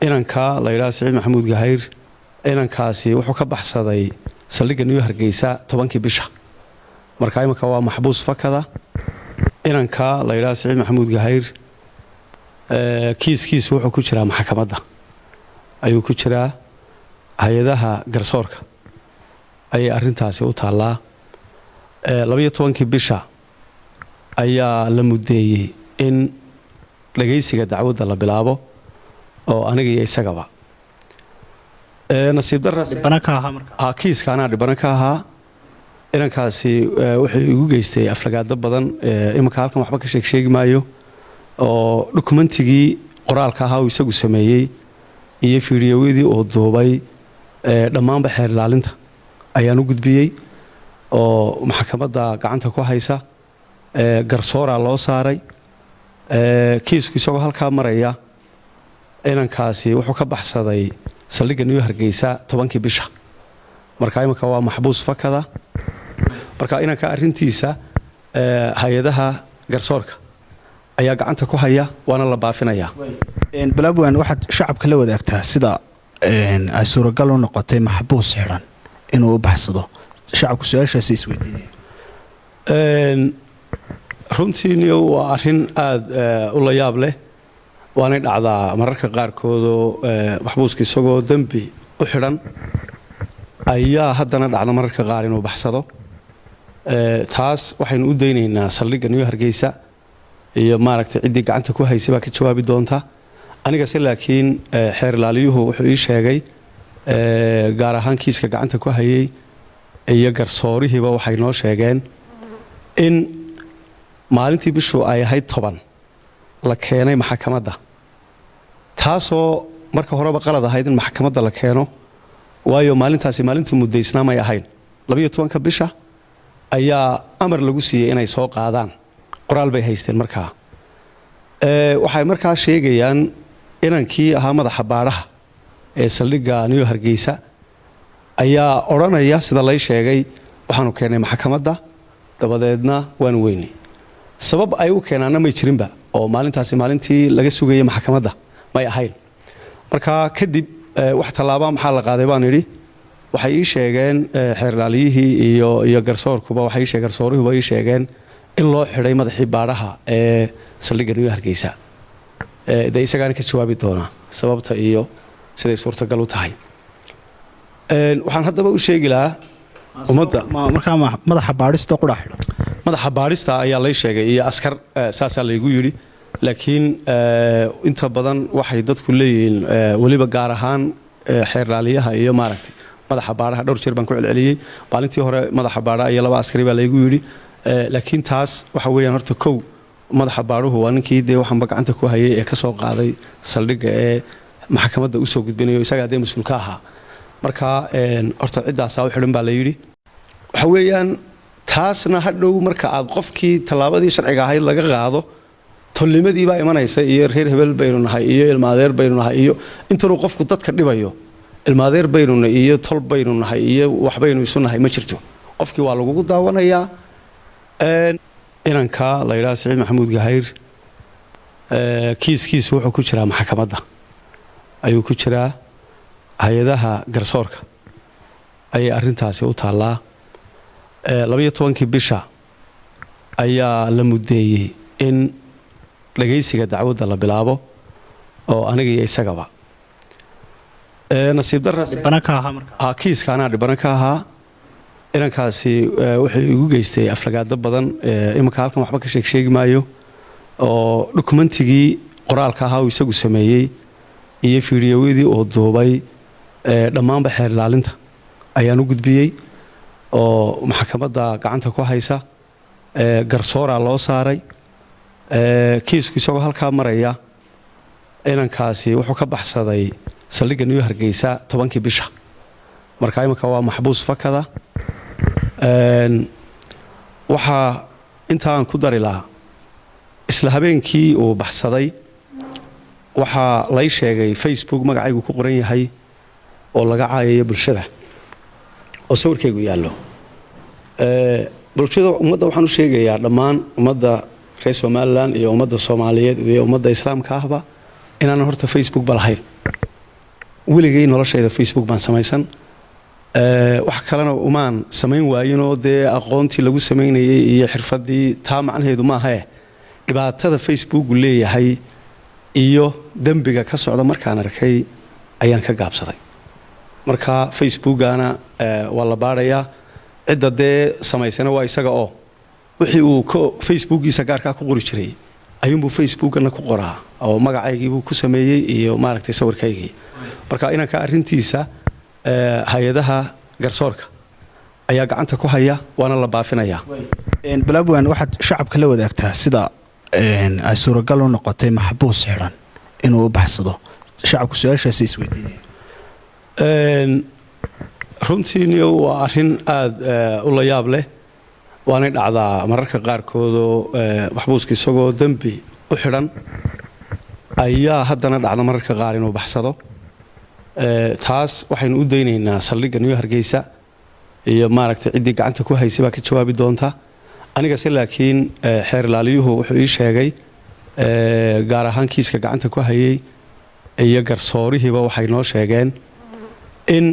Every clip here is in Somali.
Inanka la yidhaha Siciid Maxamuud Gahayr, inankaasi wuxuu ka baxsaday saldhigga New Hargeysa 10-kii bisha. Marka imanka waa maxbuus fakada. Inanka la yidhaha Siciid Maxamuud Gahayr, kiiskiisu wuxuu ku jiraa maxkamadda ayuu ku jiraa, hay-adaha garsoorka ayay arrintaasi u taallaa. 12-kii bisha ayaa la muddeeyey in dhagaysiga dacwadda la bilaabo oo aniga iyo isagaba. Nasiib Dhibana ka ahaa marka? Kiiska anaa dhibano ka ahaa. Inankaasi wuxuu igu geystay aflagaado badan. Imanka halkan waxba ka sheeg sheegi maayo, oo dukumentigii qoraalka ahaa uu isagu sameeyey iyo fiidiyowyadii uu duubay dhammaanba xeer ilaalinta ayaan u gudbiyey oo maxkamadda gacanta ku haysa, garsooraa loo saaray. Kiisku isagoo halkaa maraya, inankaasi wuxuu ka baxsaday saldhigga New Hargeysa 10-kii bisha. Marka imanka waa maxbuus fakada. Marka inanka arrintiisa hay-adaha garsoorka ayaa gacanta ku haya, waana la baafinayaa. Balabwan, waxaad shacabka la wadaagtaa sida ay suuragal u noqotay maxbuus xidhan inuu u baxsado. Shacabku su-aashaasi isweydiinaya. Runtii niyo waa arrin aada u la yaab leh, waanay dhacdaa mararka qaarkoodoo maxbuuska isagoo dembi u xidhan ayaa haddana dhacda mararka qaar inuu baxsado. Taas waxaynu u daynaynaa saldhigga New Hargeysa iyo maaragtay ciddii gacanta ku haysay baa ka jawaabi doonta. Anigase laakiin xeer ilaaliyuhu wuxuu ii sheegay, gaar ahaan kiiska gacanta ku hayay iyo garsoorihiiba waxay noo sheegeen in maalintii bishu ay ahayd 10 la keenay maxkamadda, taasoo marka horeba qalad ahayd in maxkamadda la keeno, waayo maalintaasi maalintuu muddaysnaa may ahayn. 12-ka bisha ayaa amar lagu siiyey inay soo qaadaan, qoraal bay haysteen. Markaa waxay markaa sheegayaan inankii ahaa madaxa baadhaha ee saldhigga New Hargeysa ayaa odhanaya, sida lay sheegay, waxaanu keennay maxkamadda, dabadeedna waanu weynay. Sabab ay u keenaanna may jirinba, oo maalintaasi maalintii laga sugayay maxkamadda may ahayn. Marka kadib wax tallaaba maxaa la qaaday baan idhi. Waxay ii sheegeen xeerlaaliyihii iyo garsoorkuba, waxay ii sheegeen, garsooruhuba ii sheegeen in loo xidhay madaxii baadhaha ee saldhigga New Hargeysa. Dee isagaana ka jawaabi doonaa sababta iyo siday suurtagal u tahay. Waxaan haddaba u sheegi lahaa ummadda. Markaa madaxa baadhista qura xidhan? Madaxa baadhista ayaa lay sheegay iyo askar, saasaa laygu yidhi. Laakiin inta badan waxay dadku leeyihiin, weliba gaar ahaan xeerlaaliyaha iyo maaragtay madaxa baadhaha, dhowr jeer baan ku celceliyey. Maalintii hore madaxa baadhaha iyo laba askari baa laygu yidhi. Laakiin taas waxa weeyaan, horta kow, madaxa baadhuhu waa ninkii dee waxaanba gacanta ku hayay ee ka soo qaaday saldhigga ee maxkamadda usoo gudbinayo, isagaa dee mas-uul ka ahaa. Marka horta ciddaasaa u xidhan baa la yidhi. Waxa weeyaan taasna hadhow marka aad qofkii tallaabadii sharciga ahayd laga qaado, tolnimadii baa imanaysa iyo reer hebel baynu nahay iyo ilmaadeer baynu nahay iyo intanuu qofku dadka dhibayo, ilmaadeer baynu nahay iyo tol baynu nahay iyo waxbaynu isu nahay ma jirto. Qofkii waa lagugu daawanayaa. Inanka la yidhaha Siciid Maxamuud Gahayr, kiiskiisu wuxuu ku jiraa maxkamadda ayuu ku jiraa, hay-adaha garsoorka ayay arrintaasi u taallaa. 12-kii bisha ayaa la muddeeyey in dhagaysiga dacwadda la bilaabo oo aniga iyo isagaba. Nasiib darra Dhibana ka ahaa marka? Kiiska anaa dhibano ka ahaa. Inankaasi wuxuu igu geystay aflagaado badan. Imanka halkan waxba ka sheeg sheegi maayo, oo dukumentigii qoraalka ahaa uu isagu sameeyey iyo fiidiyowyadii uu duubay dhammaanba xeer ilaalinta ayaan u gudbiyey oo maxkamadda gacanta ku haysa, garsooraa loo saaray. Kiisku isagoo halkaa maraya, inankaasi wuxuu ka baxsaday saldhigga New Hargeysa 10-kii bisha. Marka imanka waa maxbuus fakada. Waxaa intaan ku dari lahaa, isla habeenkii uu baxsaday waxaa lay sheegay Facebook magacaygu ku qoran yahay oo laga caayayo bulshada oo sawirkaygu yaallo. Bulshada, ummadda waxaan u sheegayaa, dhammaan ummadda reer Somaliland iyo ummadda Soomaaliyeed iyo ummadda islaamka ahba, inaanan horta Facebook ba lahayn. Weligay noloshayda Facebook baan samaysan. Wax kalena umaan samayn waayinoo dee aqoontii lagu samaynayay iyo xirfadii taa macnaheedu maahae, dhibaatada Facebooku leeyahay iyo dembiga ka socda markaan arkay ayaan ka gaabsaday. Marka Facebookana waa la baadhayaa, cidda dee samaysana waa isaga, oo wixii uu Facebookiisa gaarkaa ku qori jiray ayuunbuu Facebookana ku qoraa, oo magacaygiibuu ku sameeyey iyo maaragtay sawirkaygii. Marka inanka arrintiisa hay-adaha garsoorka ayaa gacanta ku haya, waana la baafinayaa. Balabwan, waxaad shacabka la wadaagtaa sida ay suuragal u noqotay maxbuus xidhan inuu u baxsado. Shacabku su-aashaasi isweydiinaya. Runtii niyo waa arrin aada u la yaab leh, waanay dhacdaa mararka qaarkoodoo maxbuuska isagoo dembi u xidhan ayaa haddana dhacda mararka qaar inuu baxsado. Taas waxaynu u daynaynaa saldhigga New Hargeysa iyo maaragtay ciddii gacanta ku haysay baa ka jawaabi doonta. Anigase laakiin xeer ilaaliyuhu wuxuu ii sheegay, gaar ahaan kiiska gacanta ku hayay iyo garsoorihiiba waxay noo sheegeen in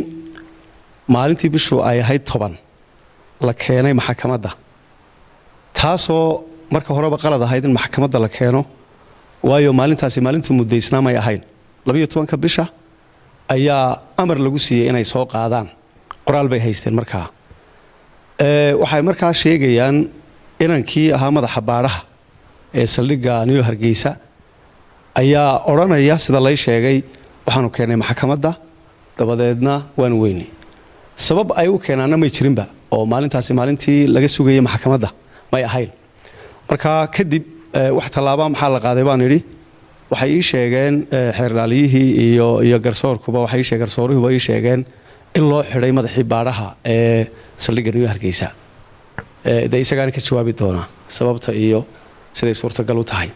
maalintii bishu ay ahayd 10 la keenay maxkamadda, taasoo marka horeba qalad ahayd in maxkamadda la keeno, waayo maalintaasi maalintii muddaysnaa may ahayn. 12-ka bisha ayaa amar lagu siiyey inay soo qaadaan, qoraal bay haysteen. Markaa waxay markaa sheegayaan inankii ahaa madaxa baadhaha ee saldhigga New Hargeysa ayaa odhanaya, sida lay sheegay, waxaanu keennay maxkamadda, dabadeedna waanu weynay. Sabab ay u keenaanna may jirinba, oo maalintaasi maalintii laga sugayay maxkamadda may ahayn. Marka kadib wax tallaaba maxaa la qaaday baan idhi. Waxay ii sheegeen xeerlaaliyihii iyo garsoorkuba, waxay ii garsooruhuba ii sheegeen in loo xidhay madaxii baadhaha ee saldhigga New Hargeysa. Dee isagaana ka jawaabi doonaa sababta iyo siday suurtagal u tahay.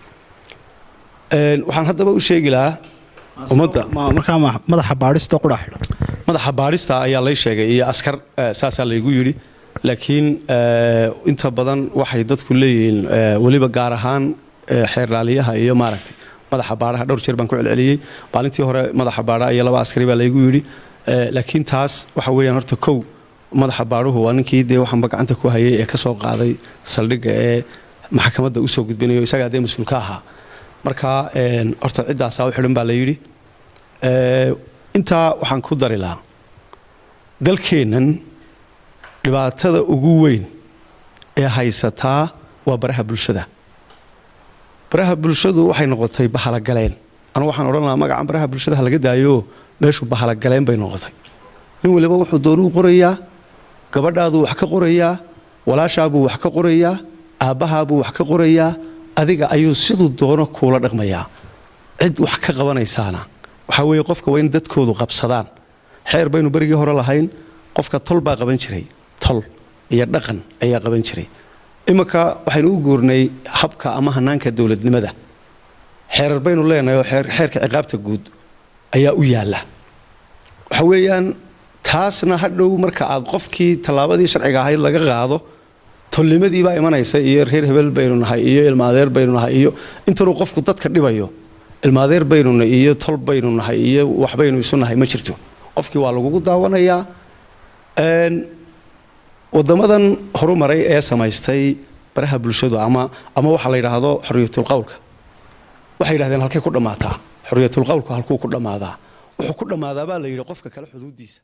Waxaan haddaba u sheegi lahaa ummadda. Markaa madaxa baadhista qura xidhan? Madaxa baadhista ayaa lay sheegay iyo askar, saasaa laygu yidhi. Laakiin inta badan waxay dadku leeyihiin, weliba gaar ahaan xeerlaaliyaha iyo maaragtay madaxa baadhaha, dhowr jeer baan ku celceliyey. Maalintii hore madaxa baadhaha iyo laba askari baa laygu yidhi. Laakiin taas waxa weeyaan, horta kow, madaxa baadhuhu waa ninkii dee waxaanba gacanta ku hayay ee ka soo qaaday saldhigga ee maxkamadda usoo gudbinayo, isagaa dee mas-uul ka ahaa. Marka horta ciddaasaa u xidhan baa la yidhi. Intaa waxaan ku dari lahaa, dalkeennan dhibaatada ugu weyn ee haysataa waa baraha bulshada. Baraha bulshadu waxay noqotay bahalagaleen. Anugu waxaan odhan lahaa magacan baraha bulshada ha laga daayo, meeshu bahalagaleen bay noqotay. Nin waliba wuxuu doonuu qorayaa, gabadhaaduu wax ka qorayaa, walaashaabuu wax ka qorayaa, aabbahaabuu wax ka qorayaa, adiga ayuu siduu doono kuula dhaqmayaa. Cid wax ka qabanaysaana waxaa weeye qofka waa in dadkoodu qabsadaan. Xeer baynu berigii hore lahayn, qofka tol baa qaban jiray, tol iyo dhaqan ayaa qaban jiray. Iminka waxaynu u guurnay habka ama hanaanka dowladnimada. Xeerar baynu leenahay, oo xeerka ciqaabta guud ayaa u yaalla. Waxa weeyaan taasna hadhow marka aad qofkii tallaabadii sharciga ahayd laga qaado, tolnimadii baa imanaysa iyo reer hebel baynu nahay iyo ilmaadeer baynu nahay, iyo intanuu qofku dadka dhibayo ilmaadeer baynu nahay iyo tol baynu nahay iyo waxbaynu isu nahay ma jirto. Qofkii waa lagugu daawanayaa. Wadamadan horumaray ee samaystay baraha bulshadu ama waxaa la yidhaahdo xorriyatul qowlka, waxay yidhahdeen halkay ku dhammaataa xorriyatul qowlku? Halkuu ku dhammaadaa? Wuxuu ku dhammaadaa baa la yidhi qofka kale xuduuddiisa.